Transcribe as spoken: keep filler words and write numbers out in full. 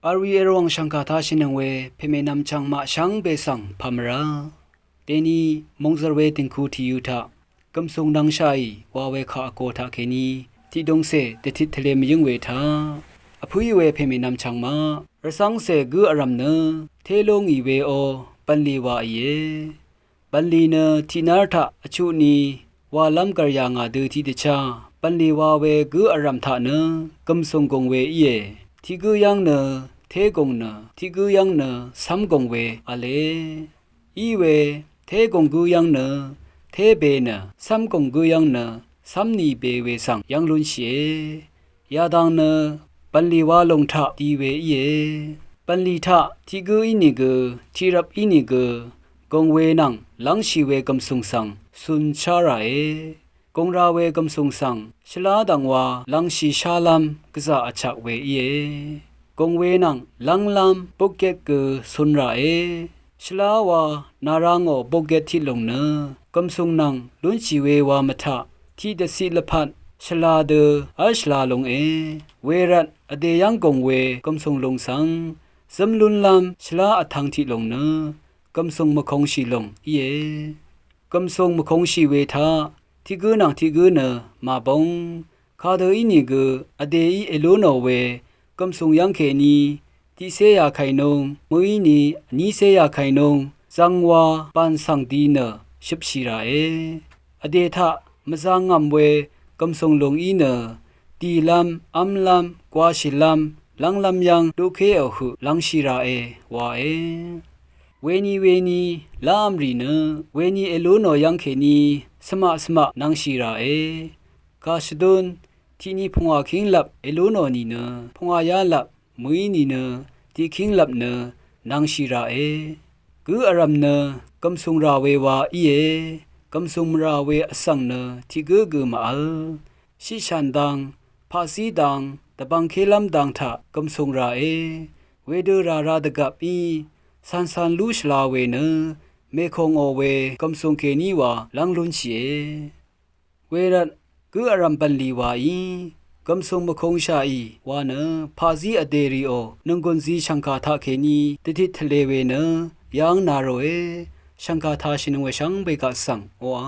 Arwi erwàng shv̀ngkà tashìnøng we pèmènvm chvngmaq shvngbe svng pàmvrá. Deni mòngzv̀r we dìngku tìyu taq gv̀msùng nvngshàì wa we kà vgo taqkèní tiqdungcè dvtit tvle mvyǿng we taq vpǿí we pèmènvm chvngmaq rvcv́ngcè gǿ vrv̀m nø té lú ngì we o bv̀nlì wa ìe. Bv̀nlì nø tiqnv́r taq vchuq ni walv́m gv̀r yà ngà dø tiqdvchá bv̀nlì wa we gǿ vrv̀m taq nø gv̀msùng gùng we íe. Tiq gǿ yv́ng nø té gùng nø tiq gǿ yv́ng nø cv́m gùng we v̄le. Í we té gùng gǿ yv́ng nø té be nø cv́m gùng gǿ yv́ng nø cv́m ni be we svng yv́ng lúnshìe. Yadang nø bv̀nlì wa lòng taq di we íe. Bv̀nlì taq tiq gǿ ínìgø tiq rvp ínìgø gùng we nvng lv́ngshì we gv̀msùng svng cun shá ràe. Gùng ra we gv̀msùng svng shvlá dv̀ngwa lv́ngshì shálv́m gvzà vchak we íe. Gùng we nvng lv́nglv́m bukget gø cun ràe. Shvlá wa nàrangò bukget tiq lùng nø gv̀msùng nvng lúnshì we wa mvtaq tiqdvciq lvpat shvla dø v́l shvla lunge. Wervt vdè yv́ng gùng we gv̀msùng lùng svng zǿm lúnlv́m shvlá vtvng tiq lùng nø gv̀msùng mvkongshì lùng íe. Gv̀msùng mvkongshì we taq tiq gǿ nvng tiq gǿ nø màbóng. Kadø ínìgø vdèí èlú nò we gv̀msùng yv́ngkèní tiqcé yà kàìnung mø̀íni vnícé yà kàìnung zvngwa bàn svng di nø shøpshì ràe. Vdè taq mvzangv̀m we gv̀msùng lùng í nø dìlv́m v́mlv́m gwashìlv́m lv́nglv́m yv́ng luqkéò høq lv̄ngshì ràe wae. Weni weni lávmrì nø weni èlú nò yv́ngkèní svmaq svmaq nvngshì ràe. Kàshvdún tiqni pungwà kínglap èlú nò nìnø pungwà yálap mø̀í nìnø tiqkínglap nø nvngshì ràe. Gǿ vrv̀m nø gv̀msùng rà we wa íe. Gv̀msùng mvrà we vsvng nø tiq gǿ gø màvl. Shiqshàn dang paqzí dang dvbvngkélv́m dang taq gv̀msùng ràe. Wedø ràra dvgvp í cancan lú shvla we nø mèkòngò we gv̀msùng kèní wa lv́ng lúnshìe. Wervt gǿ vrv̀m bv̀nlì waí gv̀msùng mvkungshàì wa nø paqzí vdè rìò nònggùn zi shv̀ngkà taqkèní dvtit tvle we nø yv́ng na ròe. Shv̀ngkà tashìnøng we shvngbe gaq svng oqà